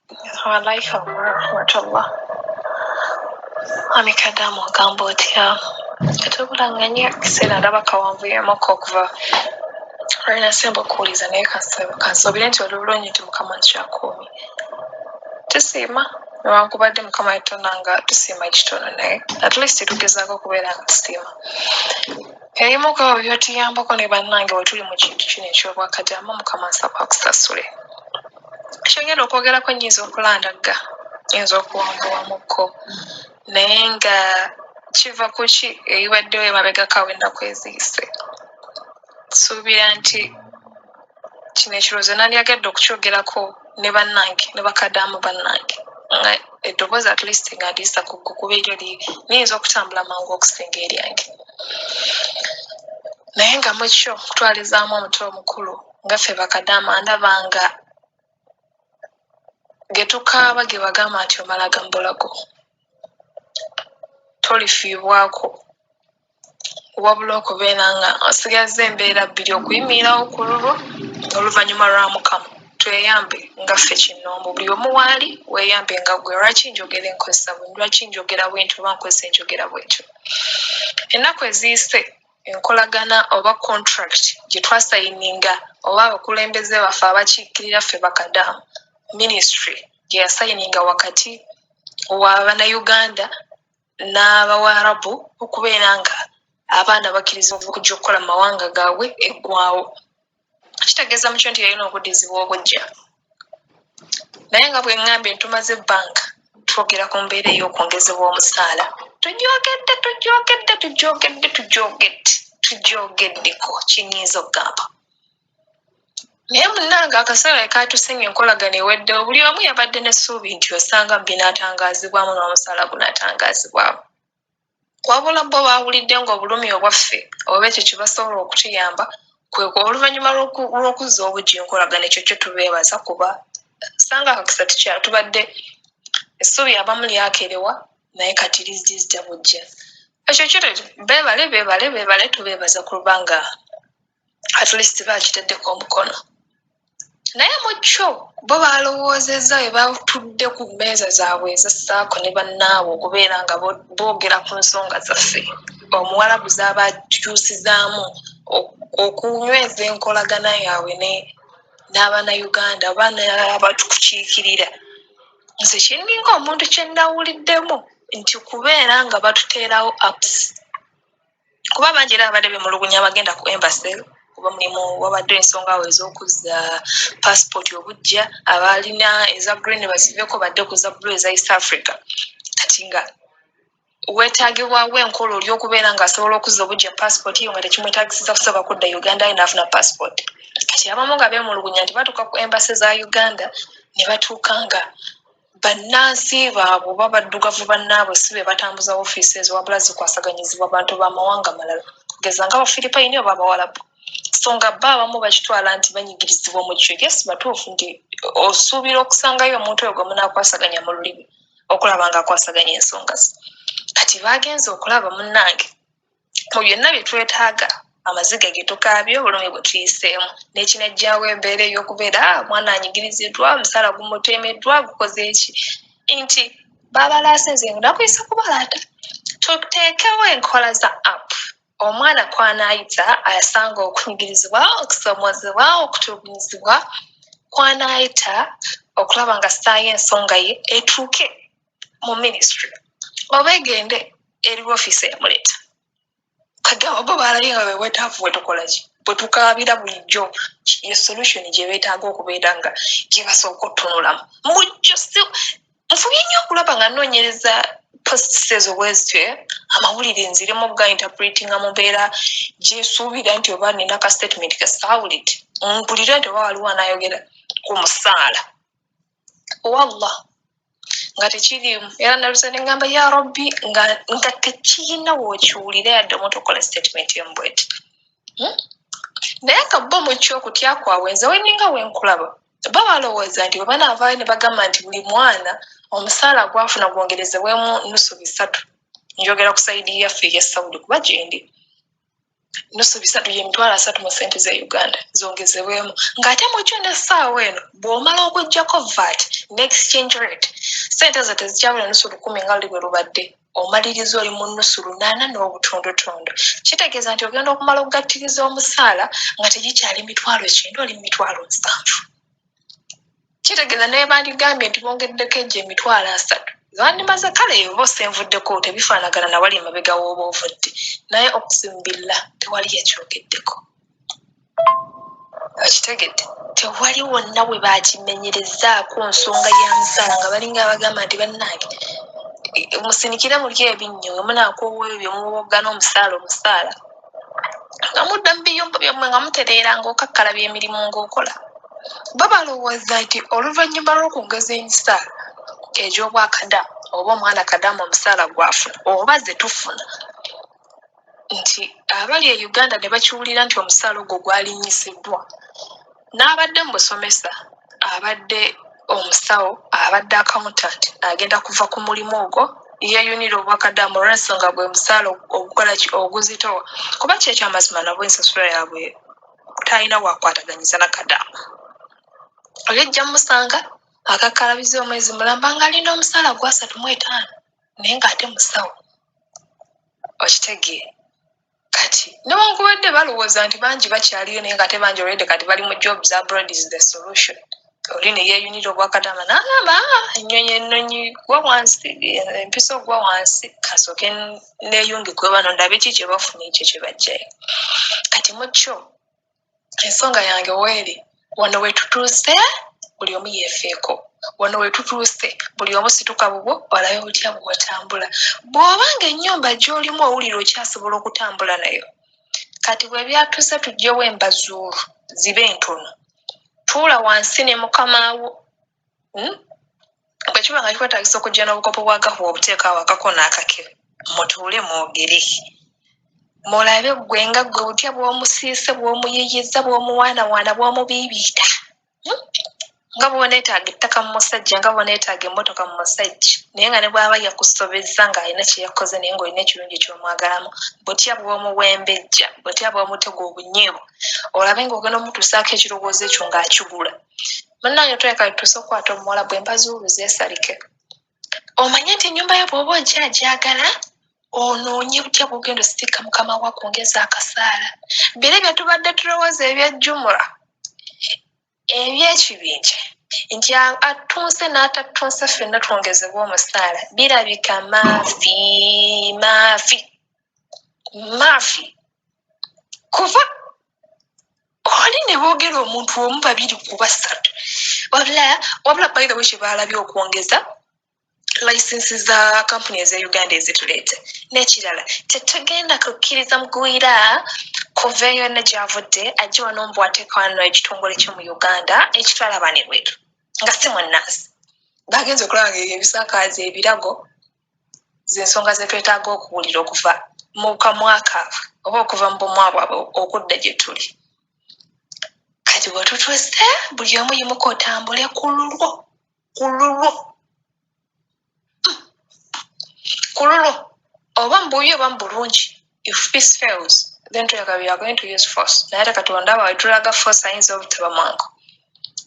Waalaikum warahmatullah. Mwami Kadaama, ogamba otya? Tetubulanganye ekiseera, ndaba kawanvuyemuko okuva lwenasemba okuwuliza, naye kansuubire nti oli bulungi, nti Mukama nkyakuumye. Tusiima, newankubadde Mukama yatonda nga tusiima ekitono, naye at least tugezaako okubeera nga tusiima. Ebimu ku ebyo by'otuyambako ne bannange bwe tuli mu kintu kino eky'obwakadaama, Mukama nsaba akusasule. Kyengenda okwogerako nnyinza okulandagga, nnyinza okuwambuwamukko, naye nga kiva ku ki ebibaddewo emabegako awo ennaku eziyise. Nsuubira nti kino ekirowoozo nandyagadde okukyogerako ne bannange ne bakadaama bannange, nga eddoboozi at least nga ndiyisa ku ggwe, kuba eryo liyinza okutambula mangu okusinga eryange. Naye nga mu kyo okutwalizaamu omutwe omukulu, nga ffe bakadaama ndaba nga ge tukaaba ge bagamba nti omala gambulago, tolifiibwako, wabula okubeera nga osigazza embeera bbiri okuyimirirawo ku lulwo oluvannyuma lwa Mukama. Tweyambe nga ffe kinnoomu, buli omu waali weeyambe nga ggwe. Lwaki njogera enkozesa bwe, lwaki njogera bwentyo oba nkozesa enjogera bwentyo? Ennaku eziyise enkolagana oba contract gye twasayininga oba abakulembeze baffe abakiikirira ffe bakadaama, ministry gye yasayininga wakati wa Bannayuganda n'Abawarabu okubeera nga abaana bakkirizibwa okujja okukola mu mawanga gaabwe eggwawo. Kitegeeza mukyo nti yalina okuddizibwa obuggya. Naye nga bwe ŋŋambye, ntumaze ebbanga twogera ku mbeera ey'okwongezebwa omusaala. Tujogedde, tujogedde, tujogedde, tujogedde, tujogeddeko, kinyinza okugamba. Naye munnange, akaseera we kaatuse ng'enkolagana eweddewo, buli omu yabadde n'essuubi nti osanga binaatangaazibwamu n'omusaala gunaatangaazibwamu. Wabula bo baawulidde ng'obulumi obwaffe oba ekyo kye basobola okutuyamba kwe oluvannyuma lw'okuzza obuggya enkolagana. Ekyo kyo tubeebaza, kuba sanga akakisa tubadde essuubi abamu lyakerewa, naye kati lizijja bujja. Ekyo kyo beebale, beebale, beebale, tubeebaza kubanga at least bakitaddeko omukono. Naye mu kyo bo balowoozezza bwe batudde ku mmeeza zaabwe eza SACCO ne bannaabwe okubeera nga boogera ku nsonga zaffe, Omuwalabu z'aba akyusizaamu okunyweza enkolagana yaabwe ne n'Abannayuganda oba n'abatukiikirira. Nze kinninga omuntu kye nnawuliddemu nti kubeera nga batuteerawo apps, kuba bangi era abadde bemulugunya abagenda ku embassy, kuba mulimu wabadde ensonga awo ez'okuzza passport obuggya, abalina eza green baziveko badde ku za blue eza East Africa. Kati nga weetaagibwawo enkola oli okubeera ng'asobola okuzza obuggya passport yo nga tekimwetaagisiza kusaba kudda Uganda ye n'afuna passport. Kati abamu nga beemulugunya nti batuuka ku embassy za Uganda ne batuuka nga bannansi baabwe oba baddugavu bannaabwe si be batambuza ofiisi ezo, wabula zikwasaganyizibwa bantu b'amawanga malala, kugeza nga Abafiripayini oba Abawalabu. So nga bo abamu bakitwala nti banyigirizibwa mu kyo. Yes, batuufu nti osuubira okusangayo omuntu oyo gwe munaakwasaganya mu lulimi okulaba ng'akwasaganya ensonga ze. Kati baagenze okulaba, munnange, mu byonna bye twetaaga, amaziga ge tukaabye, obulumi bwe tuyiseemu, n'ekinajjawo embeera ey'okubeera omwana anyigiriziddwa, omusaala gumutemeddwa, gukoze eki, nti babalaase. Nze nakuyisa kubalaata tuteekewo enkola za app omwana kwanaayita asanga okunyigirizibwa, okusomozebwa, okutulugunyizibwa, kwanaayita okulaba nga ssaayo ensonga ye etuuke mu ministry oba egende eri ofiisi eyamuleeta. Kagamba bo balabye nga bwetaavu bwe tukola ki, bwe tukaabira bulijjo, ye solution gye beetaaga okubeera nga gye basooka otutunulamu. Mujjo si nfubye nnyo okulaba nga nnoonyereza posts ezo bwezityo, amawulire nziremu ga interpretinga mu mbeera gyesuubira nti oba nina ka statement kesaawulidde, mpulire nti oba waliwo anaayogera ku musaala. Wallah nga tekiriimu, era naluse ne ŋŋamba, ya Rabbi, nga tekiyina wookiwulira yadde omuntu okola statement emu bweti, Naye nga bo mu kyo okutya kwabwe, nze weninga wenkulaba, bo balowooza nti bwe banaavaayo ne bagamba nti buli mwana omusaala gwafuna gwongerezebwemu nusu bisatu, njogera ku side yaffe eya Saudi kuba gyendi. Nusu bisatu ye 300,000 mu ssente z'e Uganda zongezebwemu, ng'ate mu kyo n'essaawa eno bw'omala okuggyako VAT ne exchange rate, ssente ezo tezikyabula nusu lukumi nga luli bwe lubadde. Omaliriza oli mu nusu lunaana n'obutundutundu. Kitegeeza nti ogenda okumala okugattiriza omusaala nga tegikyali 90,000, oli mu 70,000. Kitegeeza naye bandigambye nti bongeddeko egyo 30,000 bandimaze. Kale oba osenvuddeko tebifaanagana nawali emabega w'oba ovudde, naye okusimu billah tewali yakyogeddeko. Okitegedde? Tewali wonna we bakimenyerezaako nsonga ya musaala, nga balinga abagamba nti bannange musinikire muli ebinnyo, we munaakoowa ebyo muwoggana omusaala, omusaala, nga mudda mu biyumba byammwe, nga mutereera, ng'okakkalabya emirimu ng'okola. Bo balowooza nti oluvannyuma lw'okwongeza emisaala egy'obwakadaama oba omwana kadaama omusaala gw'afuna oba ze tufuna, nti abali e Uganda ne bakiwulira nti omusaala ogwo gwalinnyiseddwa, n'abadde mu busomesa, abadde omusawo, abadde accountant agenda kuva ku mulimu ogwo yeeyunira obwakadaama, olw'ensonga gwe musaala ogukola ki, oguzitowa. Kuba ki ekyamazima, nabo ensasula yaabwe talina wakwataganyiza na kadaama. Oli ojja musanga akakkalabiza omwezi mulamba ng'alina omusaala gwa 35, naye ng'ate musawo. Okitegeera? Kati newankubadde balowooza nti bangi bakyaliyo, naye ng'ate bangi already kati bali mu jobs abroad is the solution. Oli ne yeeyunira obwakadaama n'agamba, "Ah, ennyonyi ennonyi gwa wansi, empiso gwa wansi, kasooke neeyunge kwe bano ndabe ki kye bafuna, ekyo kye bajjayo." Kati mu kyo ensonga yange weeri wano we tutuuse, buli omu yeefeeko. Wano we tutuuse, buli omu situka bubwo olabe butya bw'otambula. Bw'oba ng'ennyumba gy'olimu owulira okyasobola okutambula nayo, kati bwe byatuuse tuggyewo embazuulu zibe ntono, tuula wansi ne mukamaawo, Bwe kiba nga kikwetaagisa okujja n'obukopo bwa gahuwa obuteeka awakako n'akakebe, mutuule mwogere, mulabe ggwe nga ggwe butya bw'omusiise, bw'omuyiiyizza, bw'omuwaanawaana, bw'omubiibiita, Nga bw'oneetaaga ettaka mu musajja, nga bw'oneetaaga emmotoka mu musajja, naye nga ne bw'aba yakusobezza ng'alina kye yakoze, naye ng'olina ekirungi ky'omwagalamu, butya bw'omuwembejja, butya bw'omutega obunyeebwa, olabe ng'ogenda omutuusaako ekirowoozo ekyo ng'akigula. Munnange, tuleka tutuuse okukwata omuwala bwe mbazuulu zeesalike. Omanye nti ennyumba yo bw'oba okyagyagala, onoonye butya bw'ogenda osika mukama wo akwongeza akasaala. Biri bye tubadde tulowooza ebya jumula, eby'ekibinja nti attunse n'atattunse ffenna twongezebwe omusaala, birabika maafi maafi maafi, kuva oli ne boogera omuntu omu, babiri ku basatu. Wabula wabula, by the way, kye baalabye okwongeza license za kampuni ez'e Uganda ezituleeta. N'ekirala, tetugenda kukkiriza mugwira kuva eyo yonna gy'avudde ajje wano mbu ateeka wano ekitongole kye mu Uganda ekitwala abaana ebweru nga si munnansi. Bagenze okulaba nga ebisakaaza ebirago z'ensonga ze twetaaga okuwulira okuva mu kamwa kaabwe oba okuva mu bumwa bwabwe okudda gye tuli. Kati bwe tutuuse, buli omu yimuka otambule ku lulwo, ku lulwo, ku lulwo, oba mu bubi oba mu bulungi. If peace fails, then tuyagala, we are going to use force. Naye ate Katonda wawe tulaga force ayinza obutaba mwangu,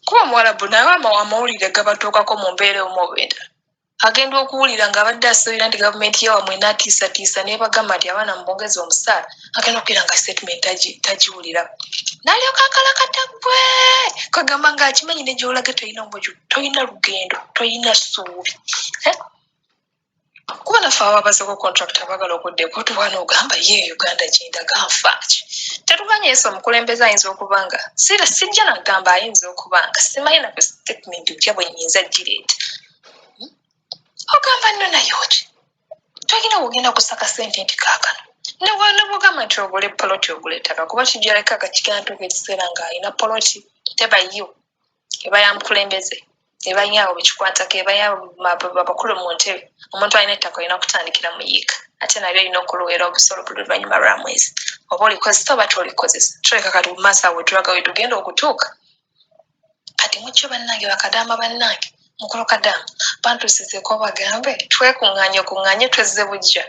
kuba omuwalabu naye amawulire gabatuukako mu mbeera omu oba endala. Agenda okuwulira ng'abadde asuubira nti gavumenti yawamwe enaatiisatiisa n'ebagamba nti abaana mubongeze omusaala, agenda okuwulira nga statement tagiwulira, n'alyoka akalakata. Gwe kwegamba ng'akimanyi ne gy'olaga tolina mwoyo, tolina lugendo, tolina ssuubi, eh? Kuba naffe ababazeko contract abaagala okudda ekotuwa n'ogamba ye Uganda gyendaga nfaaki. Tetuganye Yesu omukulembeze ayinza okuba nga sira sijja nagamba ayinza okuba nga simanyi na statement butya bwe nnyinza gireeta. Ogamba nno naye oti tolina wogenda kusaka sente nti kaakano nebwogamba nti ogule poloti, ogule ettaka, kuba kijaleka kakigantuuka ekiseera ng'alina poloti teba yo, eba ya mukulembeze, eba yaabo bekikwatako, eba abakulu mu ntebe. Omuntu alina ettaka olina kutandikira mu yiika, ate nalyo olina okuluweera obusolo buli luvannyuma lwa mwezi, oba olikozesa oba tolikozesa. Tuleka kati mu maaso awo wetulaga we tugenda okutuuka. Kati mukyo bannange, bakadaama bannange, mukulu kadaama bantuusizeko bagambe twekuŋŋaanye okuŋŋaanye twezze bujja,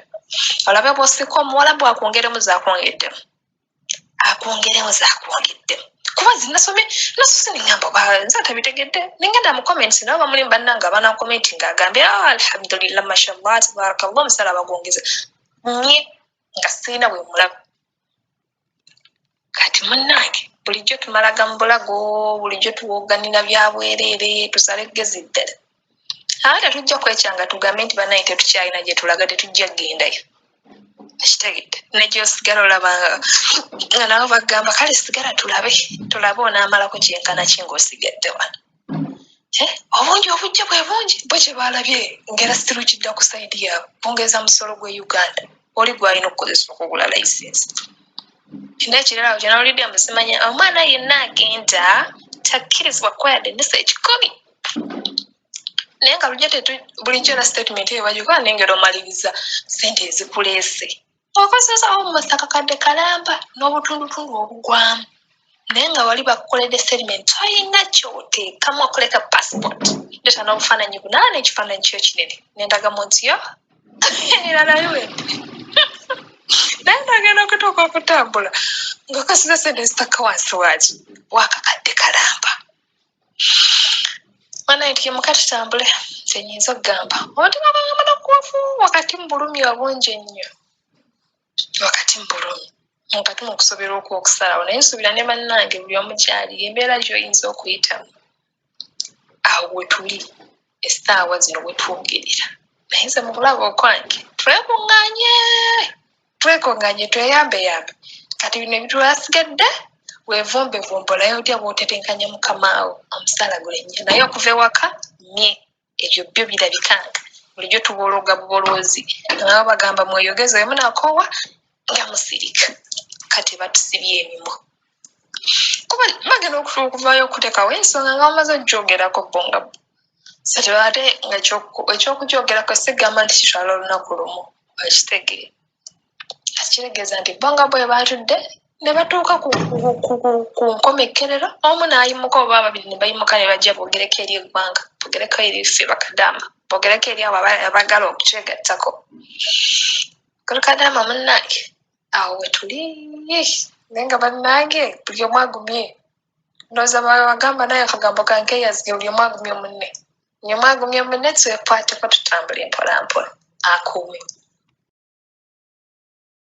olabe bw'osika omuwala bwakwongeremu zaakwongeddemu. Akwongeremu zaakwongeddemu, kuba nze nasomye nasose nengamba oba nze atabitegedde, nengenda mu comments nabo bamulimu bannange abana comment ng'agambye, "Ah, alhamdulillah, mashallah, tabarakallah, omusala bagwongeze." Nye nga sirina bwe mulaba. Kati munnange, bulijjo tumalaga mu bulago, bulijjo tuwoganira bya bwereere. Tusale eggezi ddala, ate tetujja kwekyanga tugambe nti bannaye tetukyalina gye tulaga, tetujja kugendayo. Ekitegedde negyosigala olaba nga nabo bagamba, kale sigala tulabe, tulabe onaamalako kyenkana ki ng'osigadde wano. Eh, obungi obujja bwe bungi bo kye baalabye ngera sirukidda ku side yaabwe, bongeza musolo gw'e Uganda oli gwalina okukozesa okugula layisinsi. Nekirala awo kyenawulidde mbu simanya omwana yenna agenda takkirizibwa kukola dennisa 100, naye nga bulijjo bulijjo era statement eyo bagikola, naye ngera omaliriza sente ezikuleese okozesa almost akakadde kalamba n'obutundutundu obugwamu, naye nga wali bakukoledde statement tolina kyoteekamu okuleka passport, leeta n'obufaananyi bunaana, ekifaananyi kyo kinene n'endagamuntu yo, erala biwedde. Naye nagenda okutuuka okutambula ng'okasiza sente zitakka wansi waaki wakakadde kalamba. Banaye, tuyimuka tutambule. Kyenyinza okugamba, omutima gwange munakuwafu wakati mu bulumi obungi ennyo, wakati mu bulumi, wakati mu kusoberwa okw'okusalawo, naye nsuubira ne bannange buli omu gyali embeera gy'oyinza okuyitamu. Awo we tuli essaawa zino we twogerera, naye nze mu kulaba okwange, twekuŋŋaanye, twekuŋŋaanye, tweyambeyambe. Kati bino ebitwasigadde, weevumbevumbe olabe otya bw'otetenkanya mukamaawo omusaala gulinnya, naye okuva ewaka nye ebyo byo birabikanga bulijjo tubologa buboloozi, nga bagamba mweyogeze, bwe munakoowa nga musirika. Kati batusibye emimwa kuba bagenda okuvaayo okuteekawo ensonga nga bamaze okugyogerako bo nga bo. So ate nga ekyokugyogerako sigamba nti kitwala olunaku lumu, okitegeera? Kitegeeza nti bo nga bwe baatudde ne batuuka ku nkomekkerero, omu n'ayimuka oba ababiri ne bayimuka ne bajja boogereko eri eggwanga, boogereko eri ffe bakadaama, boogereko eri abo abaagala okukyegattako. Kadaama munnange, awo we tuli, naye nga bannange buli omu agumye. Ndowooza bagamba naye akagambo kankeyazige, buli omu agumye munne, buli omu agumye munne, twekwateko tutambule mpola mpola, akuume.